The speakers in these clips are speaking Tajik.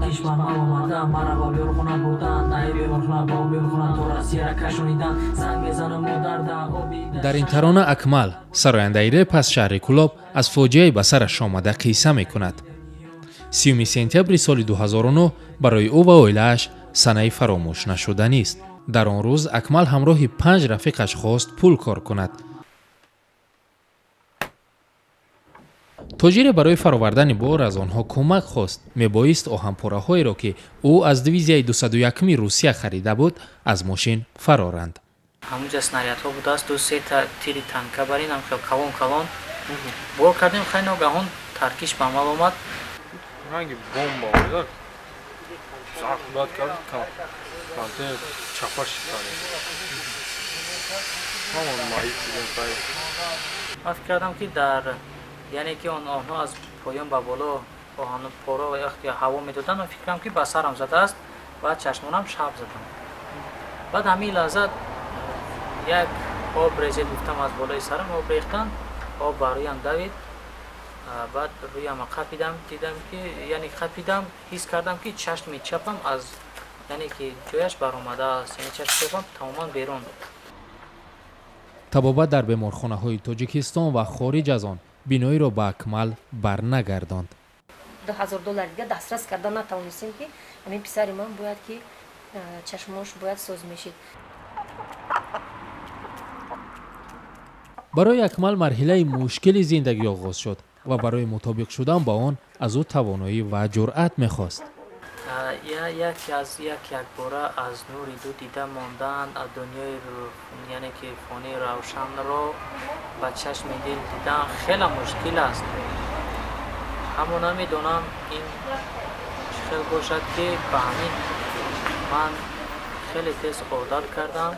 Таркиш ба ман омадан, мара ба беморхона бурдан, ай беморхона ба беморхона то Россияра кашонидан, занг мезанам модарда оби. Дар ин тарона Акмал, сарояндаи реп аз шаҳри Кӯлоб, аз фоҷиаи ба сараш омада қисса мекунад. 30 сентябри соли 2009 барои ӯ ва оилааш санаи фаромӯш нашуданист. Дар он рӯз Акмал ҳамроҳи панҷ рафиқаш хост пул кор кунад. Тоҷире барои фаровардани бор аз онҳо кӯмак хост. Мебоист оҳанпораҳоеро, ки ӯ аз дивизияи 201-ми Русия харида буд, аз мошин фароранд. Ҳамунҷа снарядҳо будааст, ду сета тири танка барин ҳам калон калон бор кардем. Хай, ногаҳон таркиш ба амал омад. Ранги бомба омада, зарбат кард, контейнер чапа шикард, ҳамон маҳит шудем. Хай, ман фикр кардам, ки дар, яъне ки онҳо аз поён ба боло оҳанпоро вақте ҳаво медоданд, ман фикр кардам, ки ба сарам задааст. Баъд чашмонам шаб задам. Баъд ҳамин лаҳза як об резед, гуфтам, аз болои сарам об рехтанд, об ба рӯям давид. Баъд рӯяма қапидам, дидам ки, яъне қапидам, ҳис кардам, ки чашми чапам аз, яъне ки ҷояш баромадааст, яъне чашми чапам тамоман берун. Табобат дар беморхонаҳои Тоҷикистон ва хориҷ аз он биноиро ба Акмал барнагардонд. 2000 доллар дига дастрас карда натавонистем, ки ҳамин писари ман бояд ки чашмош бояд соз мешид. Барои Акмал марҳилаи мушкили зиндагӣ оғоз шуд ва барои мутобиқ шудан ба он аз ӯ тавоноӣ ва ҷуръат мехост. Яке аз як якбора аз нури ду дида мондан, аз дунёи, яъне ки фонии равшанро ба чашми дил дидан хеле мушкил аст. Аммо намедонам, ин чӣ хел бошад, ки ба ҳамин ман хеле тез одат кардам,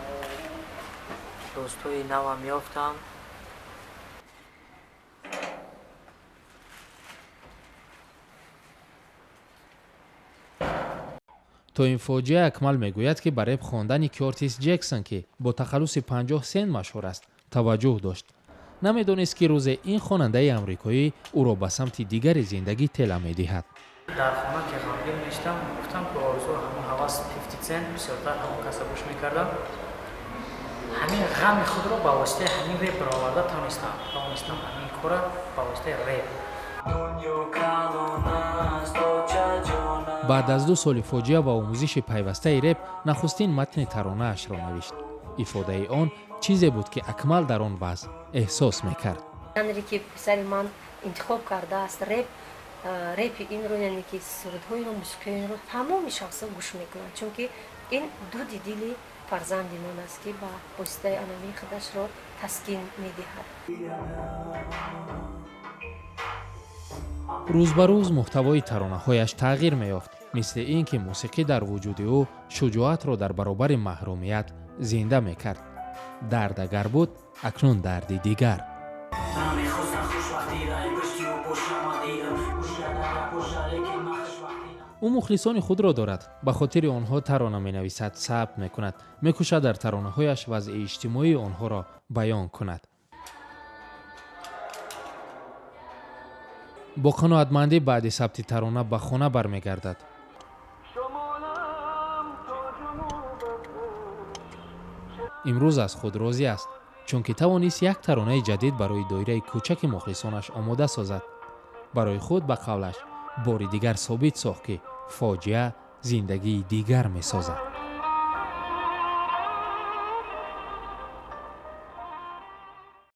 дӯстҳои навам ёфтам. То ин фоҷиа Акмал мегӯяд, ки ба реп хондани Кёртис Ҷексон, ки бо тахаллуси 50 Сент машҳур аст, таваҷҷӯҳ дошт. Намедонист, ки рӯзе ин хонандаи амрикоӣ ӯро ба самти дигари зиндагӣ тела медиҳад. Дар хона ки ғамгин мешудам, гуфтам, ки орзу, ҳамон ҳавас, 50 Cent, бисёртар ҳамон каса гӯш мекардам. Ҳамин ғами худро ба воситаи ҳамин реп бароварда тавонистам, ҳамин кора ба воситаи реп. Баъд аз 2 соли фоҷиа ва омӯзиши пайвастаи реп, нахустин матни таронаашро навишт. Ифодаи он чизе буд, ки Акмал дар он вазъ эҳсос мекард. Жанре ки писари ман интихоб кардааст, реп, репи инро, яъне ки сурудҳоиро, мусиқиро тамоми шахсҳо гӯш мекунанд, чунки ин дуди дили фарзанди ман аст, ки ба воситаи анамин худашро таскин медиҳад. Рӯз ба рӯз муҳтавои таронаҳояш тағйир меёфт, мисли ин ки мусиқӣ дар вуҷуди ӯ шуҷоатро дар баробари маҳрумият зинда мекард. Дард агар буд, акнун дарди дигар. Ӯ мухлисони худро дорад, ба хотири онҳо тарона менависад, сабт мекунад, мекӯшад дар таронаҳояш вазъи иҷтимоии онҳоро баён кунад. Бо қаноатмандӣ баъди сабти тарона ба хона бармегардад. Имрӯз аз худ розӣ аст, чунки тавонист як таронаи ҷадид барои доираи кӯчаки мухлисонаш омода созад. Барои худ, ба қавлаш, бори дигар собит сохт, ки фоҷиа зиндагии дигар месозад.